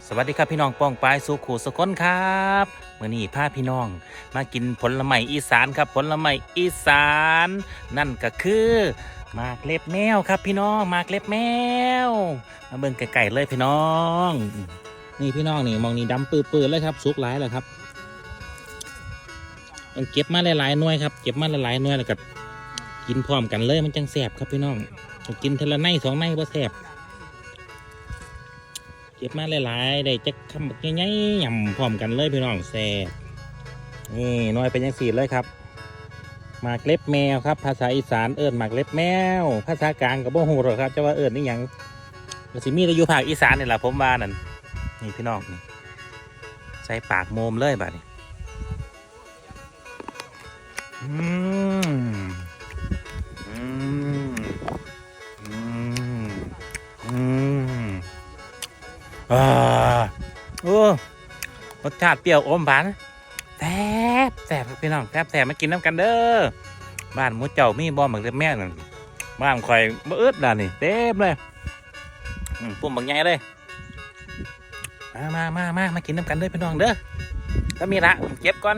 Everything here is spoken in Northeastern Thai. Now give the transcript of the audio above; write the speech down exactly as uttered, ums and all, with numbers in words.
สวัสดีครับพี่น้องป้องปายสู่คู่สู่คนครับ มื้อนี้พาพี่น้องมากินผลไม้อีสานครับ ผลไม้อีสาน นั่นก็คือหมากเล็บแมวครับพี่น้อง หมากเล็บแมว มาเบิ่งใกล้ๆเลยพี่น้อง นี่พี่น้องนี่ หม่องนี้ดำปื้อๆเลยครับ สุกหลายแล้วครับ ต้องเก็บมาหลายๆหน่วยครับ เก็บมาหลายๆหน่วยแล้วก็กินพร้อมกันเลย มันจั่งแซ่บครับพี่น้อง กินเทื่อละในสองในบ่แซ่บ เก็บมาหลายๆ ได้จักคำบักใหญ่ๆ ยำพร้อมกันเลยพี่น้อง แซ่บ นี่หน่วยเป็นจั่งซี้เลยครับ หมากเล็บแมวครับ ภาษาอีสานเอิ้นหมากเล็บแมว ภาษากลางก็บ่ฮู้ดอกครับ จะว่าเอิ้นอีหยัง ก็สิมีแต่อยู่ภาคอีสานนี่ล่ะ ผมว่านั่น นี่พี่น้อง นี่ ใส่ปากโมมเลยบัดนี้ อืม อืม อืม อืม อ่า โอ้ รสชาติเปรี้ยวอมหวาน แซ่บ แซ่บครับพี่น้อง แซ่บ แซ่บ มากินนำกันเด้อ บ้านหมู่เจ้ามีบ่หมากเล็บแมวนั่น บ้านข่อยบ่อึดดอกนี่ เต็มเลย อืม ปุ้มบักใหญ่เลย มา มา มา มา มากินนำกันเด้อพี่น้องเด้อ ก็มีละ เก็บก่อน